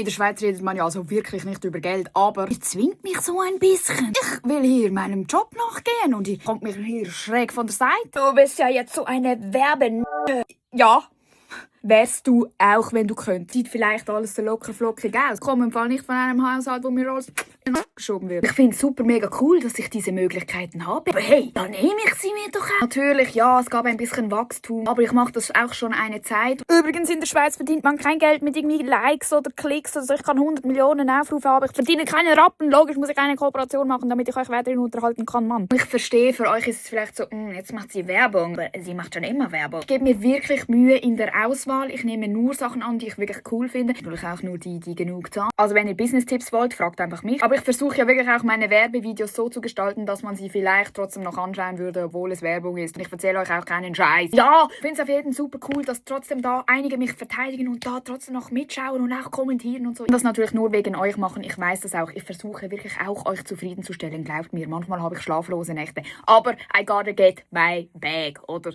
In der Schweiz redet man ja also wirklich nicht über Geld, aber es zwingt mich so ein bisschen. Ich will hier meinem Job nachgehen und ich kommt mir hier schräg von der Seite. Du bist ja jetzt so eine Ja, wärst du auch, wenn du könntest. Sieht vielleicht alles so locker flockig aus. Ich komme im Fall nicht von einem Haushalt, wo mir alles geschoben wird. Ich finde es super mega cool, dass ich diese Möglichkeiten habe. Aber hey, dann nehme ich sie mir doch auch. Natürlich, ja, es gab ein bisschen Wachstum, aber ich mache das auch schon eine Zeit. Übrigens, in der Schweiz verdient man kein Geld mit irgendwie Likes oder Klicks. Also ich kann 100 Millionen Aufrufe haben. Ich verdiene keine Rappen. Logisch muss ich eine Kooperation machen, damit ich euch weiterhin unterhalten kann, Mann. Ich verstehe, für euch ist es vielleicht so, jetzt macht sie Werbung. Aber sie macht schon immer Werbung. Ich gebe mir wirklich Mühe in der Auswahl. Ich nehme nur Sachen an, die ich wirklich cool finde. Natürlich auch nur die genug zahlen. Also wenn ihr Business-Tipps wollt, fragt einfach mich. Aber ich versuche ja wirklich auch meine Werbevideos so zu gestalten, dass man sie vielleicht trotzdem noch anschauen würde, obwohl es Werbung ist. Und ich erzähle euch auch keinen Scheiß. Ja, ich finde es auf jeden Fall super cool, dass trotzdem da einige mich verteidigen und da trotzdem noch mitschauen und auch kommentieren und so. Und das natürlich nur wegen euch machen. Ich weiß das auch. Ich versuche wirklich auch, euch zufriedenzustellen. Glaubt mir, manchmal habe ich schlaflose Nächte. Aber I gotta get my bag, oder?